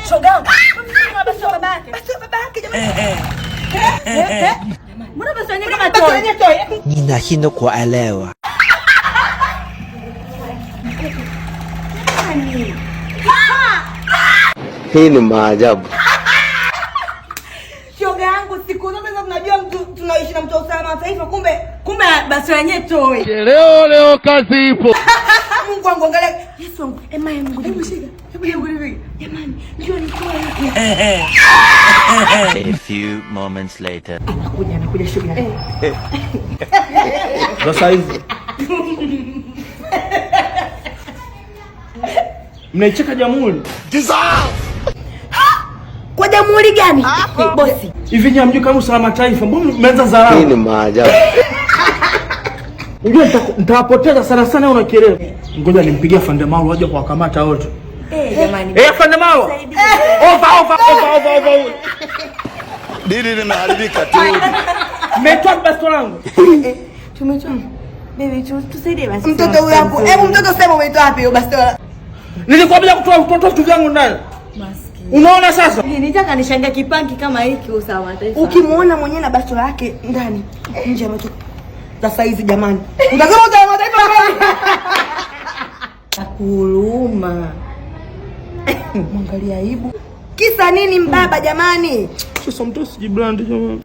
Shoga. Basi babake. Basi babake jamani. Mbona basi wenyewe kama toy? Ninashindwa kuelewa. Hii ni maajabu. Shoga yangu siku zote tunajua mtu tunaishi na mtu wa usalama wa taifa, kumbe basi wenyewe toy. Leo leo kazi ipo. Mungu wangu angalia. Yesu wangu, ema ya Mungu. Hebu shika. Hebu hebu hebu. Jamani, njoo nitoe hiki. A few moments later. Anakuja, anakuja shoga. Sasa hizi mnaicheka jamhuri Kwa jamhuri gani? Bosi. hivi? Nyinyi hamjui kama usalama taifa? Mbona mmeanza dharau? Hii ni maajabu. Unajua nitawapoteza sana sana, una kelele. Ngoja nimpigie Afande Maru aje kuwakamata wote. Eh, jamani. Eh, Afande Maru. Over, over, over, over, over. Dili limeharibika tu. Mmetoa bastola langu. Tumetoa. Baby, tusaidie basi. Mtoto huyu hapo. Hebu mtoto sema umeitoa wapi hiyo bastola? Nilikwambia kutoa vitu vyangu ndani. Maskini. Unaona sasa? Nilitaka nishangae kipanki kama hiki usalama taifa. Ukimuona mwenyewe na bastola yake ndani, nje ametoka. Sasa hizi jamani. Utasema usalama taifa kweli? Huruma. Mwangalia aibu. Kisa nini mbaba jamani? Sasa mtu sijibrand jamani.